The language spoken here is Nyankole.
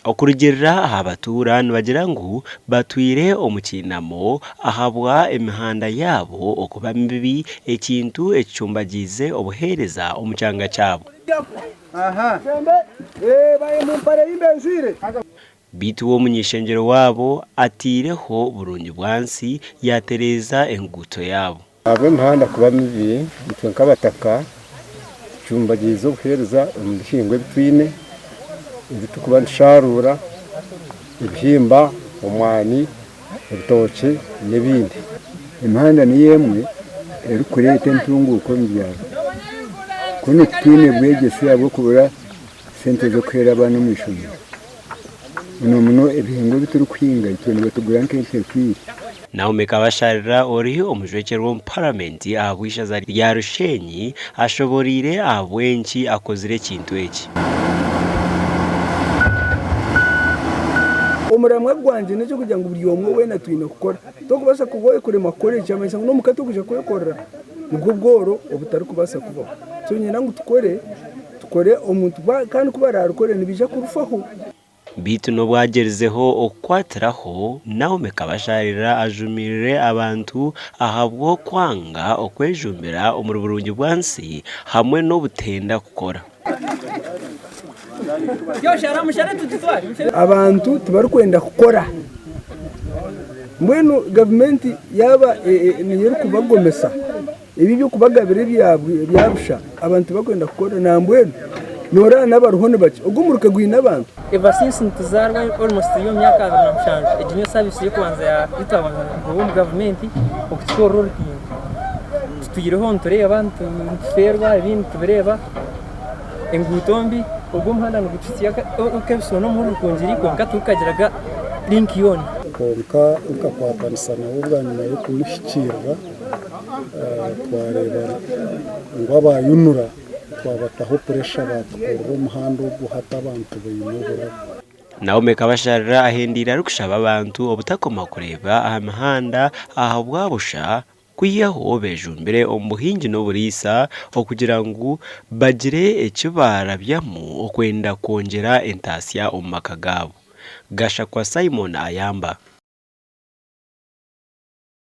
Okurugiirira aha batuura nibagira ngu batwire omu kiinamo ahabwa emihanda yaabo okuba mibi ekintu ekicumbagiize obuheereza omu kyanga kyabo. Beitu we omuny'eishengyero waabo ataireho burungi bwansi yaatereeza enguuto yaabo. Ahabw'emihanda kuba mibi, itwe nk'abataka tucumbagiize obuheereza omu bihingwa ebi twine, ebi turikuba nitusharuura, ebihimba, omwani, ebitookye n'ebindi. Emihanda niyo emwe erikureeta entunguuka omu byaro. Kunu titwine bwegyese ahabw'okubura sente z'okuheera abaana omu ishomero. Muno muno ebihingwa ebi turikuhinga itwe nibatugura nk'ente efiire. Naomi Kabasharira ori omujwekyerwa omu Paramenti ahabw'eishaza rya Rushenyi ashoboreire ahabw'enki akozire ekintu eki. Omuramwa gwangye n'eky'okugira ngu buri omwe weena twine kukora. Tokubaasa kuba orikuremwa kukora ekyamanyisa ngu n'omuka tokwija kwekorera. Nibwo bworo obutarikubaasa kubaho. So niinyenda ngu tukore. Tukore omuntu kandi ku baraarukore nibaija kurufaho. Beitu n'obu agyerizeho okukwatiraho, Naomi Kabasharira ajumirire abantu ahabw'okwanga okwejumbira omuri burungi bwansi hamwe n'obutenda kukora. Abantu tibarikwenda kukora. Mbwenu gavumenti yaaba niyo erikubagomesa. Ebi eby'okubagabira ebya busha abantu tibakwenda kukora nambwenu noreeba n'abariho ni bakye ogu omuruka gwine abantu. Ever since nituzaarwa almost turi omu myaka 27 egi niyo service y'okubanza ei twabanza kugoba omu gavumenti okutukorera orutindo. Tutwireho nitureeba nitufeerwa ebindi nitubireeba, enguuto mbi, ogu omuhanda nigutuhitsya nk'ebisoro n'omu Rukungiri kwonka tigukagiraga link yoona. Kwonka nkakwatanisa nawe bwanyima y'okumuhikiirira. Twareeba ngu aba UNRA twabataho puresha baatukorera omuhanda ogu hati abantu baine oburabo. Naomi Kabasharira ahendeire arikushaba abantu obutakoma kureeba aha mihanda ahabwa busha kwihaho bejumbire omu buhingi n'oburiisa okugira ngu bagire eki baarabyamu okwenda kwongyera entaasya omu maka gaabo. Gashakwa Simon ayamba.